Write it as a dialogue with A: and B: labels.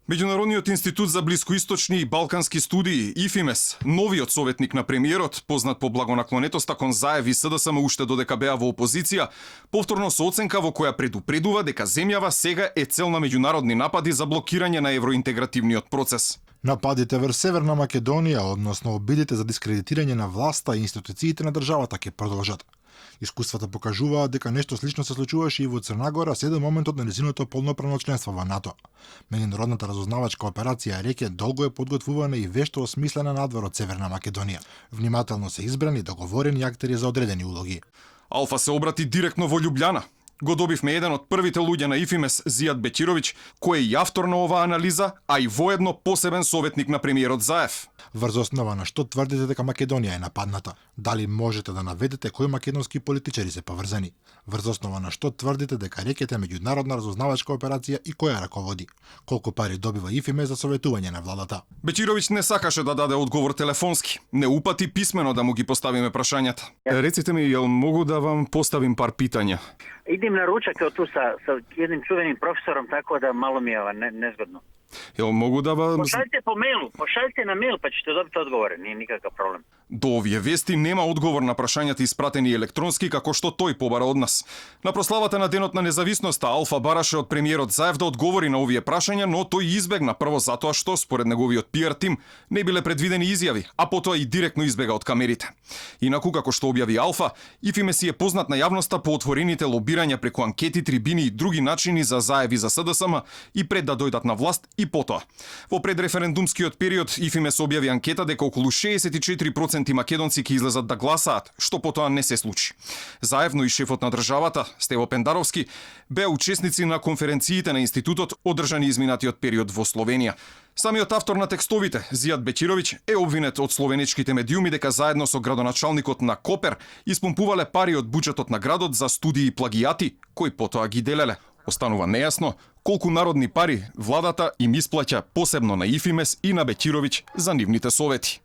A: Меѓународниот институт за блискоисточни и балкански студии, ИФИМЕС, новиот советник на премиерот, познат по благонаклонетоста кон Заев и СДСМ уште додека беа во опозиција, повторно со оценка во која предупредува дека земјава сега е цел на меѓународни напади за блокирање на евроинтегративниот процес.
B: Нападите врз Северна Македонија, односно обидите за дискредитирање на власта и институциите на државата ќе продолжат. Искуствата покажуваат дека нешто слично се случуваше и во Црна Гора се до моментот на нејзиното полноправно членство во НАТО. Меѓународната разузнавачка операција Реке долго е подготвувана и вешто осмислена надвор од Северна Македонија. Внимателно се избрани договорени актери за одредени улоги.
A: Алфа се обрати директно во Љубљана. Го добивме еден од првите луѓе на ИФИМЕС, Зијад Беќировиќ, кој е и автор на оваа анализа, а и воедно посебен советник на премиерот Заев.
B: Врз основа на што тврдите дека Македонија е нападната? Дали можете да наведете кои македонски политичари се поврзани? Врз основа на што тврдите дека Рекет е меѓународна разузнавачка операција и која раководи? Колку пари добива ИФИМЕС за советување на владата?
A: Беќировиќ не сакаше да даде одговор телефонски. Не упати писмено да му ги поставиме прашањата. Реците ми, јел могу да вам поставим пар питања?
C: Идем на ручак ту sa jednim čuvenim profesorom, tako da malo mi je nezgodno.
A: Јел могу да вам...
C: Pošaljite na mail pa ćete dobiti odgovore, nije nikakav problem.
A: До овие вести нема одговор на прашањата испратени електронски како што тој побара од нас. На прославата на Денот на независноста Алфа бараше од премиерот Заев да одговори на овие прашања, но тој избегна прво затоа што според неговиот пиар тим не биле предвидени изјави, а потоа и директно избега од камерите. Инаку како што објави Алфа, ИФИМЕС е познат на јавноста по отворените лобирања преку анкети, трибини и други начини за Заев и за СДСМ и пред да дојдат на власт и потоа. Во предреферендумскиот период ИФИМЕС објави анкета дека околу 64% македонци ќе излезат да гласаат, што потоа не се случи. Заедно и шефот на државата, Стево Пендаровски, беа учесници на конференциите на институтот одржани изминатиот период во Словенија. Самиот автор на текстовите, Зијад Беќировиќ, е обвинет од словеничките медиуми дека заедно со градоначалникот на Копер испомпувале пари од буџетот на градот за студии и плагијати, кои потоа ги делеле. Останува нејасно колку народни пари владата им исплаќа посебно на ИФИМЕС и на Беќировиќ за нивните совети.